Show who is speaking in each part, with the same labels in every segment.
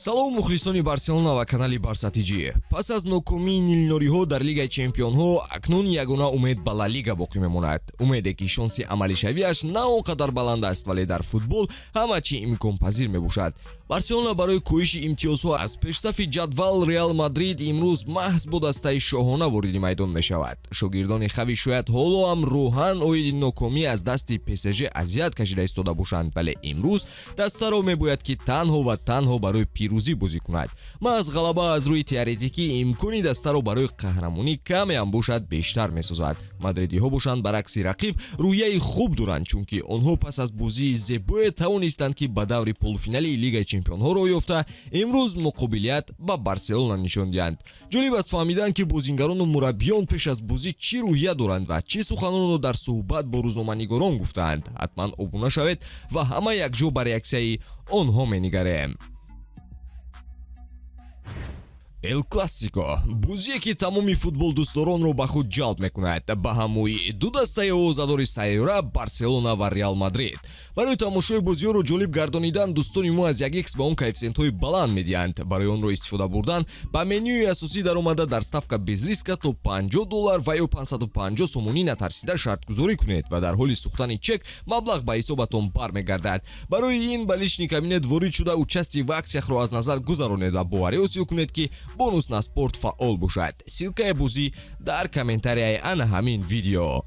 Speaker 1: Салом, мухлисони Барселона ва канали Барса ТЖ. Пас аз нокомии нилнориҳо дар Лигаи чемпионҳо, акнун ягона умед ба Ла Лига боқӣ мемонад. Умеде, ки шонси амалишавиаш на он қадар баланд аст, вале дар футбол ҳама чӣ имконпазир мебошад. Барселона барои коҳиши имтиёзҳо аз пешсафи ҷадвал Реал Мадрид имрӯз маҳз бо дастаи шоҳона вориди майдон мешавад. Шогирдони Хави шояд ҳоло ҳам рӯҳан оиди нокомӣ аз дасти ПСЖ азият кашида истода бошанд, вале имрӯз дастаро мебояд, ки танҳо ва танҳо барои пирӯзӣ бозӣ кунад. Маҳз ғалаба аз рӯи теоретикӣ имкони дастаро барои қаҳрамонӣ камеам бошад, бештар месозад. Мадридиҳо бошанд, баръакси рақиб, рӯҳияи хуб доранд, чунки онҳо пас аз бозии зебое тавонистанд, ки ба даври полуфинали Лигаи чемпионҳо роҳ ёфта, имрӯз муқобилият ба Барселона нишон диҳанд. Ҷолиб аст фаҳмидан, ки бозингарону мураббиён пеш аз бозӣ чӣ рӯҳия доранд ва чӣ суханонро дар суҳбат бо рӯзноманигорон гуфтаанд. Ҳатман обуна шавед ва ҳама якҷо ба реаксияи онҳо менигарем. Эл Классико — бозие, ки тамоми футболдӯстдоронро ба худ ҷалб мекунад, ба ҳамоии ду дастаи овозадори сайёра, Барселона ва Реал Мадрид. Барои тамошои бозиҳоро ҷолиб гардонидан, дӯстони мо аз 1x ба он коэффисиентҳои баланд медиҳанд. Барои онро истифода бурдан, ба менюи асосӣ даромада, дар ставка без риска то 50 доллар ва ё 550 сомонӣ натарсида шартгузорӣ кунед ва дар ҳоли сӯхтани чек маблағ ба ҳисобатон бармегардад. Барои ин ба личный кабинет ворид шуда, участие в акциях ро аз назар гузаронед ва боварӣ ҳосил кунед, ки бонус на спорт фаъол бошад. Ссылка и бозӣ дар комментарияи ана ҳамин видео.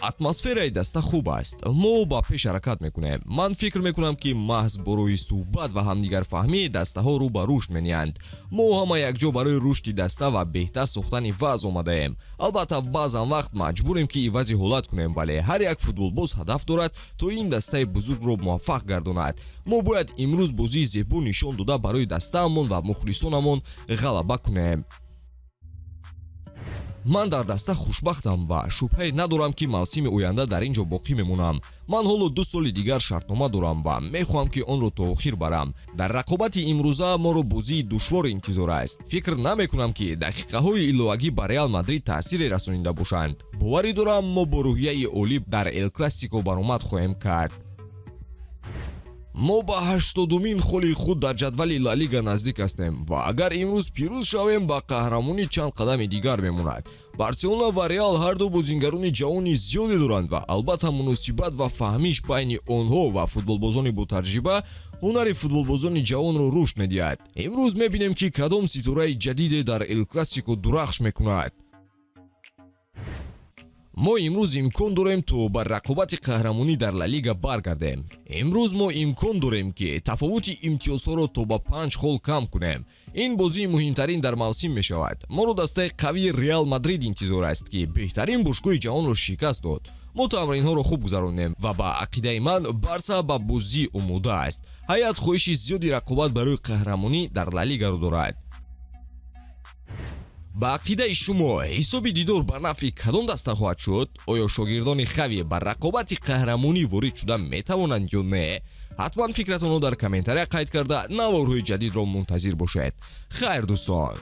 Speaker 1: Атмосфераи даста хуб аст, мо ба пеш ҳаракат мекунем. Ман фикр мекунам, ки маҳз бо роҳи суҳбат ва ҳамдигарфаҳмӣ дастаҳо рӯ ба рушд мениҳанд. Мо ҳама якҷо барои рушди даста ва беҳтар сохтани вазъ омадаем. Албатта, баъзан вақт маҷбурем, ки ивази ҳолат кунем, вале ҳар як футболбоз ҳадаф дорад, то ин дастаи бузургро муваффақ гардонад. Мо бояд имрӯз бозии зебо нишон дода, барои дастаамон ва мухлисонамон ғалаба кунем. Ман дар даста хушбахтам ва шубҳае надорам, ки мавсими оянда дар ин ҷо боқӣ мемонам. Ман ҳоло 2 соли дигар шартнома дорам ва мехоҳам, ки онро то охир барам. Дар рақобати имрӯза моро бозии душвор интизор аст. Фикр намекунам, ки дақиқаҳои иловагӣ ба Реал Мадрид таъсире расонида бошанд. Боварӣ дорам, мо бо рӯҳияи олӣ дар Эл Классико баромад хоҳем кард. Мо ба 80-умин холи худ дар ҷадвали Ла Лига наздик ҳастем ва агар имрӯз пирӯз шавем, ба қаҳрамонӣ чанд қадами дигар мемонад. Барселона ва Реал ҳарду бозингарони ҷавони зиёде доранд ва албатта, муносибат ва фаҳмиш байни онҳо ва футболбозони ботаҷриба ҳунари футболбозони ҷавонро рушд медиҳад. Имрӯз мебинем, ки кадом ситораи ҷадиде дар Эл Классико дурахш мекунад. Мо имрӯз имкон дорем, то ба рақобати қаҳрамонӣ дар Ла Лига баргардем. Имрӯз мо имкон дорем, ки тафовути имтиёзҳоро то ба панҷ хол кам кунем. Ин бозии муҳимтарин дар мавсим мешавад. Моро дастаи қавии Реал Мадрид интизор аст, ки беҳтарин бошгоҳи ҷаҳонро шикаст дод. Мо тамринҳоро хуб гузаронем ва ба ақидаи ман, Барса ба бозӣ омода аст. Ҳайат хоҳиши зиёди рақобат барои қаҳрамонӣ дар Ла Лигаро дорад. Ба ақидаи шумо, ҳисоби дидор ба нафъи кадом даста хоҳад шуд? Оё шогирдони Хави ба рақобати қаҳрамонӣ ворид шуда метавонанд ё не? Ҳатман фикратонро дар комментария қайд карда, наворҳои ҷадидро мунтазир бошед. Хайр, дӯстон.